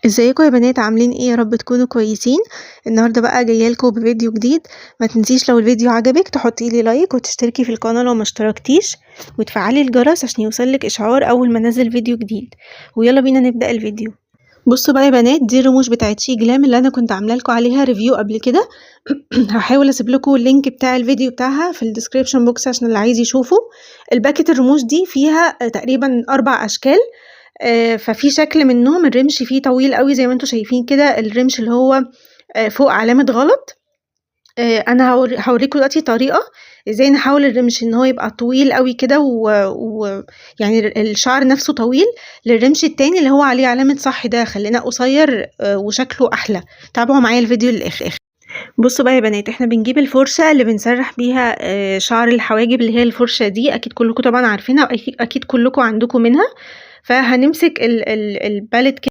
ازيكم يا بنات؟ عاملين ايه؟ يا رب تكونوا كويسين. النهارده بقى جاية لكم بفيديو جديد. ما تنسيش لو الفيديو عجبك تحطي لي like وتشتركي في القناة لو ما اشتركتيش، وتفعلي الجرس عشان يوصلك اشعار اول ما انزل فيديو جديد. ويلا بينا نبدا الفيديو. بصوا بقى يا بنات، دي الرموش بتاعت SHEGLAM اللي انا كنت عامله لكم عليها review قبل كده. هحاول اسيب لكم ال link بتاع الفيديو بتاعها في ال description box عشان اللي عايز يشوفه. ال packet الرموش دي فيها تقريبا 4 اشكال، ففي شكل منهم الرمش فيه طويل قوي زي ما انتم شايفين كده، الرمش اللي هو فوق علامة غلط. انا هوريكم دلوقتي طريقة ازاي نحول الرمش ان هو يبقى طويل قوي كده ويعني الشعر نفسه طويل، للرمش التاني اللي هو عليه علامة صح ده خلينا قصير وشكله احلى. تابعوا معايا الفيديو للاخر. بصوا بقى يا بنات، احنا بنجيب الفرشة اللي بنسرح بيها شعر الحواجب، اللي هي الفرشة دي اكيد كلكم طبعا عارفينها، واكيد كلكم عندكم منها. فهنمسك ال palette.